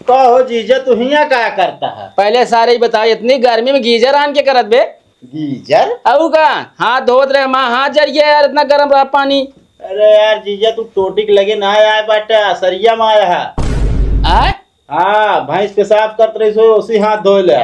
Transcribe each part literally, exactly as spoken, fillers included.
का हो जीजा, तू हियाँ का करता है? पहले सारे ही बता, इतनी गर्मी में गीजर आन के करत बे? गीजर? अउ का? हाथ धोत रहे, हमार हाथ जर गया यार, इतना गरम रहा पानी। अरे यार जीजा, तू टोटी के लगे ना आए बाटे, असरिया में आया है। आय? हाँ, भैंस पेशाब करत रही सो, उसी हाथ धो ले।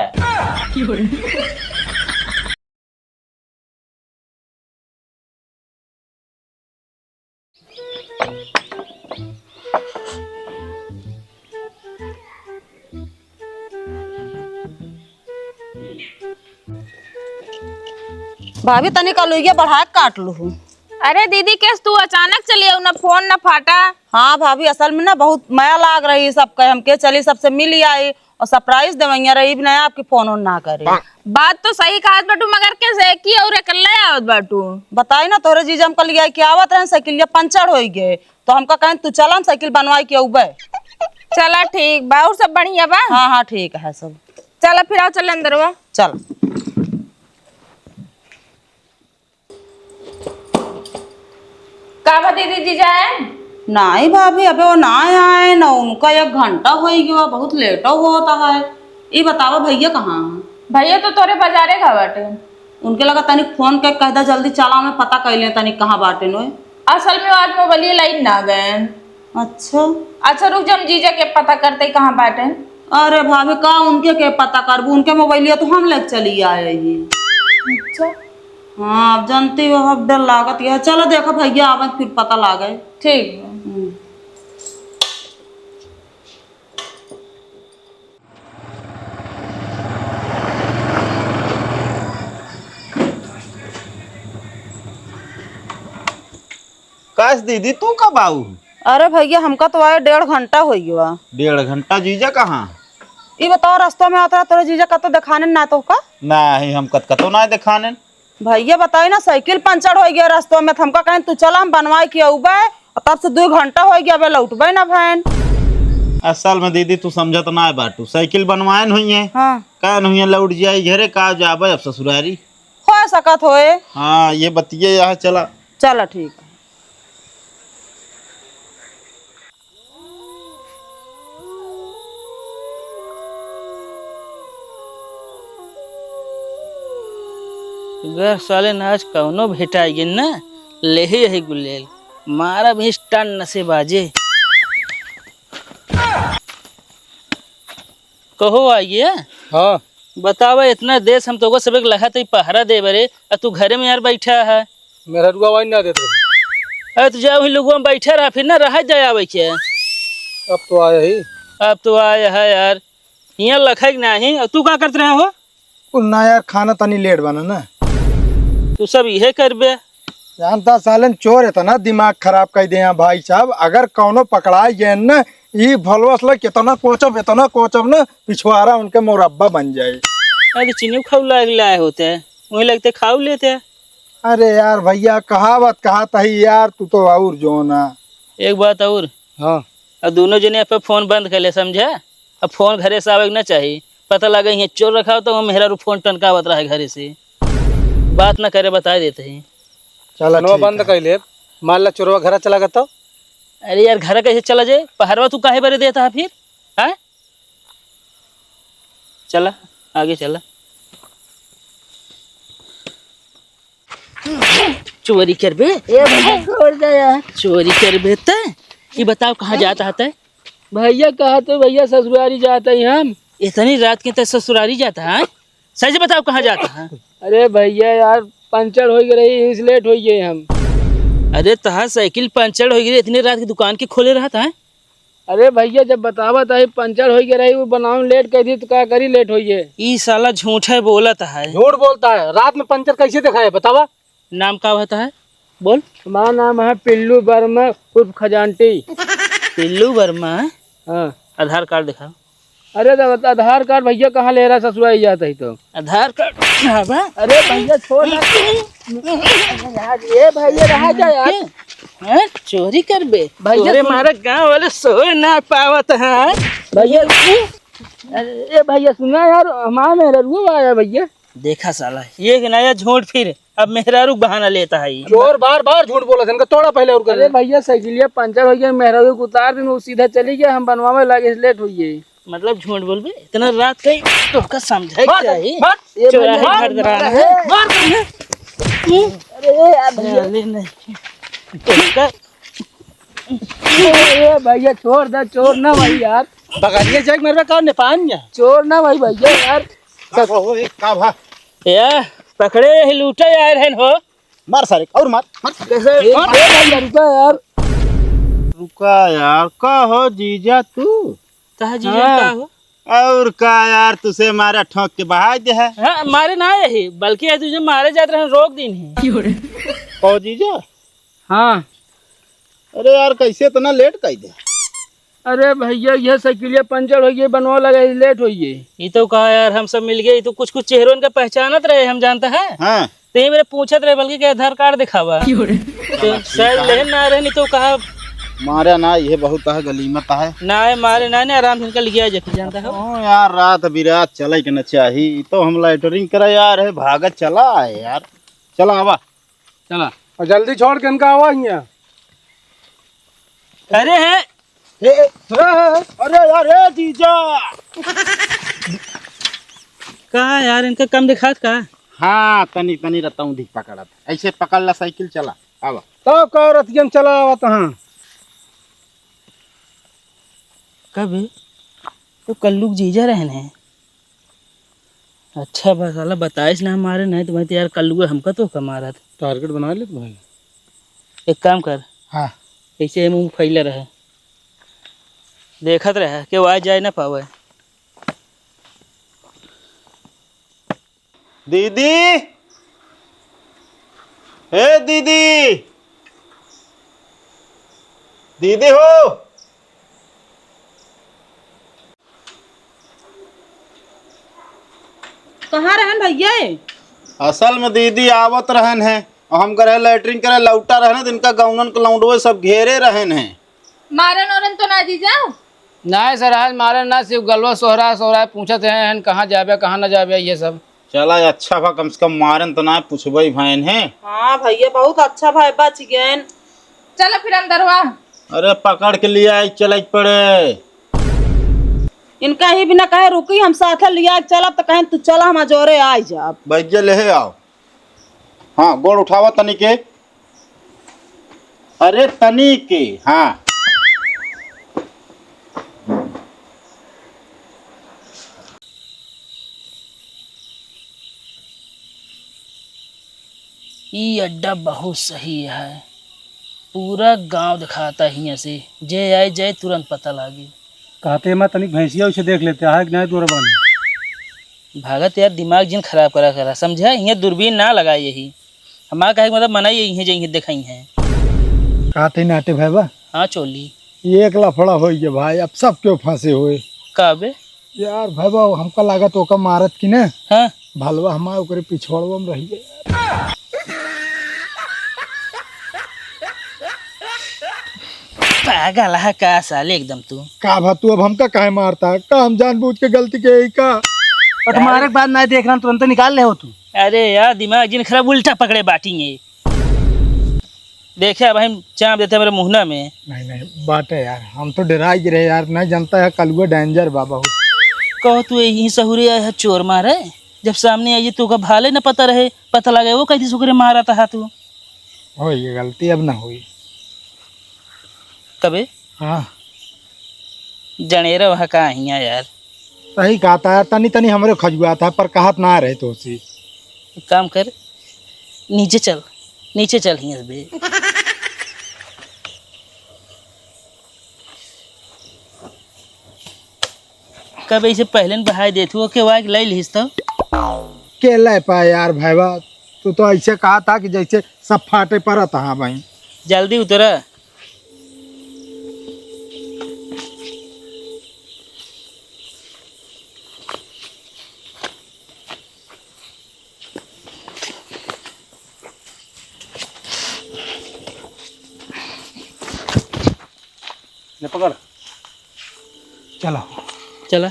भाभी, तनी कलुइया बढ़ा के काट लूहू। अरे दीदी, केस तू अचानक चली आऊ, ना फोन ना फाटा। हाँ भाभी, असल में ना बहुत मया लाग रही सबके, हमके चली सबसे मिली आई और सरप्राइज देवैया रही, भी ना आपके फोन ओन ना करे। बात तो सही कहत बाटू, मगर केस एक ही और अकेले आवत बाटू। बताई ना, तोहरे जीजा हमका लिया के आवत रहे, साइकिलिया पंचर होई गए, तो हमका कहें तू चला, हम साइकिल बनवाई के अउबे। चला ठीक बा, और सब बढ़िया बा? हाँ हाँ, ठीक है सब। चला फिर आओ, चल अंदरवा। चल। का बा दीदी, जीजा आए? नाहीं भाभी, अबे वो ना आए ना, उनका एक घंटा होई गवा, बहुत लेट होता है। ई बतावा भैया कहाँ हैं? भैया तो तोरे बाजारे गा बाटे। उनके लगा तनिक फोन के कह दा, जल्दी चला, मैं पता कर ले तनिक कहाँ बाटे नोए। असल में आज मोबाइल लाइन ना गए। अच्छा। अच्छा रुक जा, हम जीजा के पता करते ही कहाँ बाटे। अरे भाभी, का उनके के पता करबू, उनके मोबाइलिया तो हम लेके चली आए ही। अच्छा। हाँ, अब जानती हो, अब डर लागत है। चलो देखो भैया, आवन फिर पता लागे। ठीक बा। हम्म। काश दीदी, तू कब आऊ? अरे भैया, हमका तो आए डेढ़ घंटा होई गवा। डेढ़ घंटा? जीजा कहाँ? ई बताओ, रस्तों में आवत रहा तोरे जीजा कतो देखाने ना तोहका? नाहीं, हम कत कतो ना देखाने। भैया बताई ना, साइकिल पंचर होई गया रस्तों में, तो हमका कहें तू चला, हम बनवाए के अउबे, और तब से दो घंटा होई गया, अबे लौटबे ना भैन। असल में दीदी तू समझत ना बाटू, साइकिल बनवाए न हुई है। हाँ। कहे न हुई है लौट जाई घरे, का जाबे अब ससुरारी। हो सकत होए। हाँ, ये बतिये यहाँ चला। चला ठीक है। गर साले न आज कौनो भेटाई गिन ना, लेही यही गुलेल, मारा भी स्टन नशेबाजे। कहो आइए। हाँ। बतावा, इतना देश हम तोको सबक लगा तई पहरा दे बरे, आ तू घरे में यार बैठा है। मेहररुआ आवाज ना देत रही। अरे तू जा वही लोगों में बैठा रहा, फिर ना रहा जाए आवे के। अब तो आया ही। अब तो आया है यार। हियाँ लखा के नाहीं, अब तू का करत रहा हो? कुल ना यार, खाना तनी लेट बना ना। तू सब इहे करबे। जानता सालन चोर इतना दिमाग खराब कर दे हैं भाई साहब, अगर कौनो पकड़ाई गए न, ई भलवस ले कितना कोचब, इतना कोचब न, पिछवारा उनके मुरब्बा बन जाए। अरे चीनी खाऊ लाग लाए होते, वहीं लगते खाऊ लेते। अरे यार भैया, कहावत कहा तही यार, तू तो और जो ना। एक बात और। हाँ। अब दोनों जने पे फोन बंद कर ले, समझे? अब फोन घरे से आवे के ना चाही। पता लगे हियाँ चोर रखा हो तो मेहरारू फोन टनकावत रहे घरे से। बात ना करे, बता देते ही। चला फोनवा ठीक बंद है। कर ले। मान ला चोरवा घर चला गया तो? अरे यार, घर कैसे चला जाए? पहरवा तू काहे बरे देता है फिर? हैं? चला, आगे चला। चोरी करबे? ए भैया, छोड़ दे यार। चोरी करबे ते? ये बताओ, कहाँ जाता है तै? भैया, कहा तो भैया, ससुरारी जाता ही हम। इतनी रात के तै ससुरारी जाता है? सही से बताओ, कहाँ जाता है? अरे भैया यार, पंचर हो गई रही, इस लेट हो गए हम। अरे, तहार साइकिल पंचर हो गई, इतनी रात की दुकान के खोले रहता है? अरे भैया, जब बतावत है पंचर होई के रही, वो बनावे में लेट कर दी तो का करी, लेट होई है। ई साला झूठे बोलत है। झूठ बोलता है, रात में पंचर कैसे दिखाए बतावा? नाम का होता है? बोल। हमारा नाम है पिल्लू वर्मा उर्फ खजांटी। पिल्लू वर्मा? हाँ। आधार कार्ड दिखाओ। अरे तो आधार कार्ड भैया कहाँ ले रहा, ससुरा ही जाता ही तो। आधार कार्ड कहाँ बा? अरे भैया छोड़ ना। ए भैया रहा जा यार। हैं? चोरी करबे? भैया तोरे सुन। मारे गांव वाले सोए ना पावत हैं। भैया, अरे, ए भैया सुना यार, हमार मेहररुआ आया भैया। देखा साला, ये एक नया झूठ फिर, अब मेहरारू बहाना लेता है। चोर बार बार झूठ बोला, इनका तोड़ा पहले और कर। अरे भैया, साइकिलिया पंचर हो गया, मेहरारू को उतार दिन, वो सीधा चली गया, हम बनवावे लागे, लेट हो गई। मतलब झूठ बोलबे? इतना रात के तोहका समझे के मार, चाही। मार, ये चोरा है, मार, घर दराना मार, है। मार। अरे यार भैया। चले नहीं। तोहका ए भैया, छोड़ दे, चोर ना भाई यार। बगलिया जाके मरबे का नेपाल में? चोर ना भाई भैया यार। का भा हो, ए, का भा? ए, पकड़े यही लूटे आए रहन हो। मार सारे, और मार, मार। कैसे? ए, मार। ए भैया, रुका यार। रुका यार, का हो जीजा तू? कहा जीजा, हाँ। का हो? और का यार, तुसे मारा ठोंक के बहाय दे है। हाँ, मारे ना यही, बल्कि ये तुझे मारे जात रहे, रोक दीन है। क्यों रे? कहो जीजा। हाँ। अरे यार, कैसे इतना लेट कर दे? अरे भैया, ये साइकिलिया पंचर होइ गई, बनवा लगा, लेट होइ गई। ये तो कहा यार, हम सब मिल गए, ये तो कुछ कुछ चेहरों का पहचानत रहे, हम जानता है। हाँ। तो ये मेरे पूछत रहे, बल्कि के आधार कार्ड दिखावा। क्यों रे? तो शायद लेहन ना रहे, नहीं तो कहा। मारे ना, ये बहुत है, गलीमत है। ना है, मारे ना, नहीं, आराम से इनका लिया जाके जानता है। ओ यार, रात बिरात चले के न चाही, तो हम लैटरिन करे यार है, भागत चला है यार। चला आवा। चला। और जल्दी छोड़ के इनका आवा हियाँ। अरे है। ए, ए, अरे यार, ए जीजा। का यार, इनका कम दिखात का? हाँ, तनी, तनी रतौंधी पकड़त। ऐसे पकड़ ला साइकिल, चला, आवा। तब का रतियन चला आवत हाँ। कब? तो कल्लू के जीजा रहन है। अच्छा बा, साला बताइस ना मारे, नहीं तो भाई तो यार कल्लुआ हमका तो का मारत। टारगेट बना ले तू भाई। एक काम कर। हाँ। ऐसे मुंह फैले रहे, देखत रहे, केहू आ जाए ना पावे। दीदी, ए दीदी, दीदी हो। कहाँ रहन भैया? असल में दीदी आवत रहन है, और हम करे लैट्रिन करे लौटा रहन है, तो इनका गौनन के लौंडवे सब घेरे रहन है। मारन ओरन तो ना जीजा? नाय सर, आज मारन ना, सिर्फ गलवा सोहरा सोहरा पूछत हैं, हैं कहाँ जाबे, कहाँ ना जाबे, ये सब। चला, अच्छा भा, कम से कम मारन तो ना पूछबे भाई हैं। हाँ भैया, बहुत अच्छा भाई बच गए। चलो फिर अंदरवा। अरे पकड़ के लिए आई, चले के पड़े। इनका ही बिना कहे रुकी, हम साथे लिया चलब तो कहें तू चला, हम जोरे आई जाब। बैग ले आओ। हाँ, गोड़ उठावा तनी के। अरे तनी के, हाँ। ई अड्डा बहुत सही है, पूरा गांव दिखाता हियां से, जे आए जाए तुरंत पता लागे। कहते मैं तनिक भैंसिया उसे देख लेते, है कि नहीं तोरा बन। भागत यार, दिमाग जिन खराब करा करा, समझा? इहाँ दूरबीन ना लगाए यही। हमार कहे के मतलब मना ही यही है, जे इहाँ देखाई है। का ते नाटे भाई बा? हाँ, चोली। ये एक लफड़ा होई गे भाई, अब सब क्यों फंसे हुए। का बे? यार भाई बा, हमका लागत ओका मारत की ना। हाँ। भलवा हमार ओकरे पिछोड़वा में रही गया। पागल है का साले एकदम तू? का भा तू अब हमका काहे मारता है? का हम जानबूझ के गलती के ही का? और तुम्हारे बाद ना देख रहा, तुरंत निकाल ले हो तू। अरे यार, दिमाग जिन खराब, उल्टा पकड़े बाटिंगे। देखे अब हम चाप देते मेरे मुहना में। नहीं, नहीं, बाटे यार, हम तो डराई गिरे यार, नहीं जानता है कलुआ डेंजर बा बहुत। कहो तू यही सहुरे आया है चोर मारे, जब सामने आइए तो का भाले न पता रहे, पता लगे वो कहती सुकरे मारा था तू। हो ये गलती अब ना हुई। कबे? हाँ। जनेरा वह का हिया यार। सही कहता है, तनी तनी हमरे खजुआत है, पर कहत ना रहे तो सी। एक काम कर, नीचे चल, नीचे चल हियां से बे। कब ऐसे पहले न बहाई देत हुआ, के वाइक लाई लिहिस तो? के लाई पाए यार भाईवा, तू तो ऐसे कहा था कि जैसे सब फाटे पड़त हाँ भाई। जल्दी उतरा। ले पकड़। चलो। चला।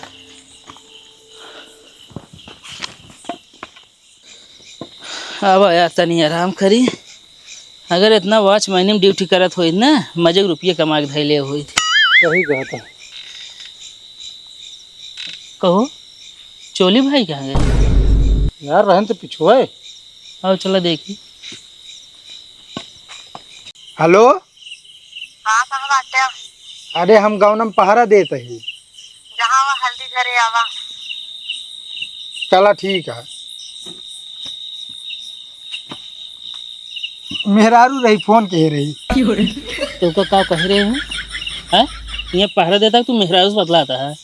अब यार तनी आराम करी। अगर इतना वॉचमैन में ड्यूटी करत होइत ना, मजे के रुपये कमा के धैले होइत। सही कहता। कहो, चोली भाई कहाँ गए? यार, रहन तो पिछुआ है। आओ, चला देखी। हेलो। हाँ, कहाँ बाटे? अरे, हम गौनम पहरा देत ही। जहाँ वो हल्दी घरे आवा। चला, ठीक है। मेहरारू रही, फोन कहे रही। तो का, का कह रहे हो? हैं? ये पहरा देता है, तू मेहरारू से बतलाता है?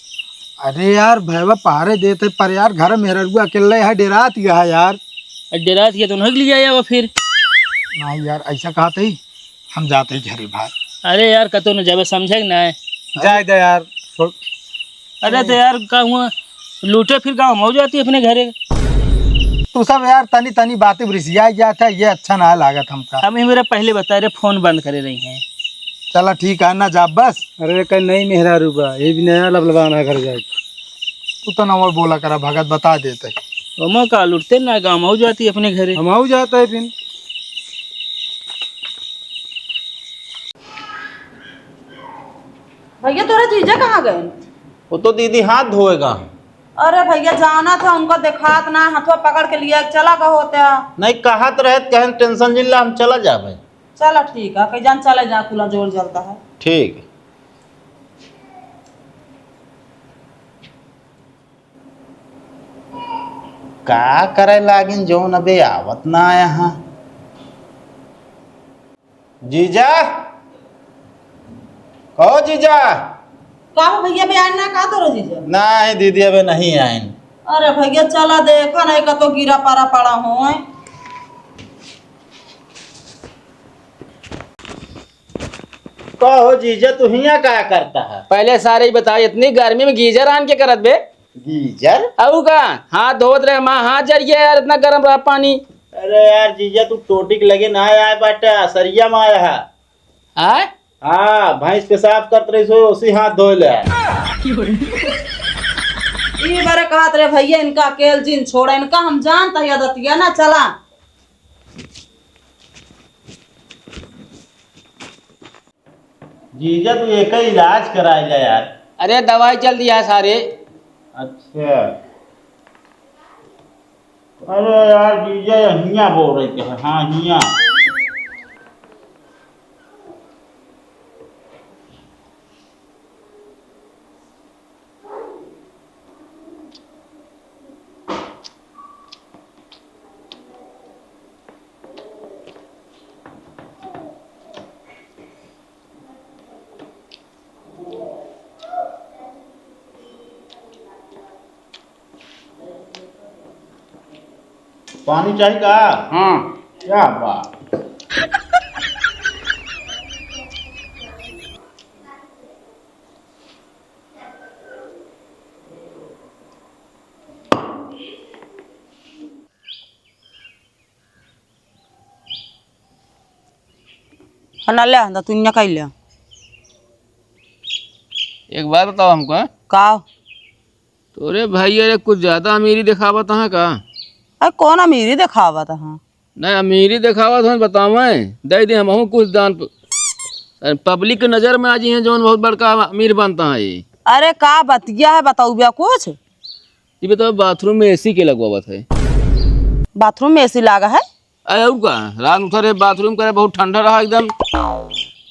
अरे यार, भैया पहरे देते, पर यार, घर मेहरारू अकेले है, डेरात गया है यार। डेरात गया तो नहीं लिया आया वो फिर? नहीं यार, ऐसा कहते ही हम जाते ही घरे भाई। अरे यार, कतो न जाबे, समझे कि ना? जाए दे यार, छोड़। अरे तो यार, का हुआ, लूटे फिर गाँव में हो जाती अपने घरे। तू सब यार तनी तनी बातें रिसिया जाता है, ये अच्छा ना लागत हमका। अब ये मेरा पहले बता रहे, फोन बंद करे रही हैं। चला ठीक है ना, जा बस। अरे कल नई मेहरारू बा, ये भी नया लबलबान है घर जाए। तू तो ना वो बोला करा, भगत बता देते। हम का लुटते ना, गाँव में हो जाती अपने घरे। हम हो जाता है फिर। भैया, तोरा जीजा कहाँ गए? वो तो दीदी हाथ धोएगा। अरे भैया, जाना था उनको, देखात ना, हथवा पकड़ के लिया चला गए होते। नहीं, कहत रहत कहन टेंशन जिन ला, हम चला जाबे। चला ठीक है, कहीं जान चले जा, कुला जोर जलता है। ठीक। का करे लागिन जौन अबे आवत ना आया हाँ। जीजा, कहो जीजा। का हो भैया, बे आइन ना का तोरो जीजा? नहीं दीदी, अबे नहीं आइन। अरे भैया, चला देखा नहीं, कतो गिरा पारा पड़ा होए। कहो जीजा, तू हियाँ का करता है? पहले सारे ही बताओ, इतनी गर्मी में गीजर आन के करत बे? गीजर? अऊ का? हाथ धोत रहे, माँ हाथ जर गया यार, इतना गर्म रहा पानी। अरे यार जीजा, तू टोटी के लगे ना आया बाटा, सरिया में आया है। आय? हाँ, भैंस पेशाब करत रही सो, उसी हाथ धोए ले। ई बारे कहत रहे भैया, इनका अकेल जिन छोड़ा, इनका हम जानता है आदतिया ना, चला। जीजा, तू एक इलाज कराए जा यार। अरे, दवाई चल दिया है सारे। अच्छा। अरे यार, जीजा, ये हियाँ बोल रही है। हाँ, हियाँ। पानी चाहिए का? हाँ। क्या बात। हना ले, दा तू इन्ने कइले। एक बात बताओ हमको, हैं? का? तोरे भाई अरे कुछ ज्यादा अमीरी दिखावत हैं का? अरे कौन अमीरी दिखावत हैं? नहीं, अमीरी दिखावत हैं, बतावें, दे दे हमहूँ कुछ दान प-, पब्लिक के नजर में आ जी हैं, जौन बहुत बड़का अमीर बनता है ये। अरे का बतिया है, बताऊ बे कुछ? जी बताओ, बाथरूम में एसी के लगवावत है? बाथरूम में एसी लागा है? अरे और का, रात में थोड़े बाथरूम करे, बहुत ठंडा रहा एकदम।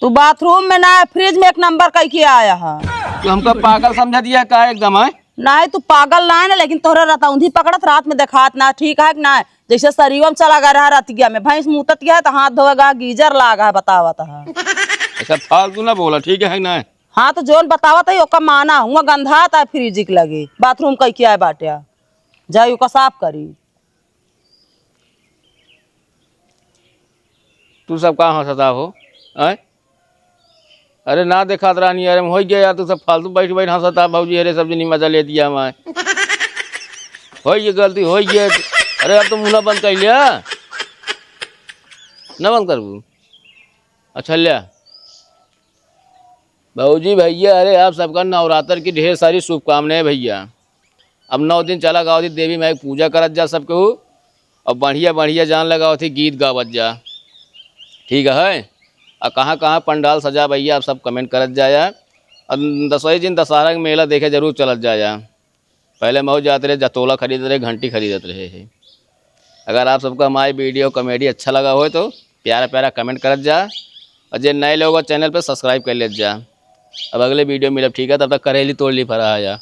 तू बाथरूम में ना, फ्रिज में एक नंबर कह के आया है। तू हमका पागल समझा दिया का एकदम, है? नहीं, तू पागल ना है ना, लेकिन तोहरा रतौंधी पकड़त रात में देखात ना, ठीक है कि ना? जैसे सरीवा में चला गया रहा रतिया में, भैंस मूतत गया है तो हाथ धोएगा, गीजर लागा है, बतावत है। अच्छा, फालतू ना बोला, ठीक है कि ना? हाँ, तो जौन बतावत है, ओका माना, हुआ गंधात है फ्रिज के लगे, बाथरूम कह के आए बाटे, जाई ओका साफ करी। तू सब का हंसता हो, आय? अरे ना देखात रहनी, अरे हम हो गया यार, तू सब फालतू बैठ बैठ हंसता, भौजी, अरे सब जनी मजा ले दिया हमारे। हो ये गलती, हो ये। अरे अब तो मुंह ना बंद कर लिया, ना बंद करबू। अच्छा लिया। भौजी भैया, अरे आप सबका नवरात्र की ढेर सारी शुभकामनाएं भैया। अब नौ दिन चला गावत ही देवी माई की पूजा करत जा सब केहू, और बढ़िया बढ़िया जान लगावत ही गीत गावत जा, ठीक है। और कहाँ कहाँ पंडाल सजा भैया, आप सब कमेंट करत जाया। और दसई दिन दशहरा के मेला देखे जरूर चलत जाया। पहले मऊ जात रहे, जतोला खरीदत रहे, घंटी खरीदत रहे है। अगर आप सबका हमारी video comedy अच्छा लगा हो तो प्यारा प्यारा comment करत जा, और जे नए लोग हो channel पे subscribe कर लेत जा। अब अगले video मिलब, ठीक है, तब तक करेली तोड़ ली फरा है जा।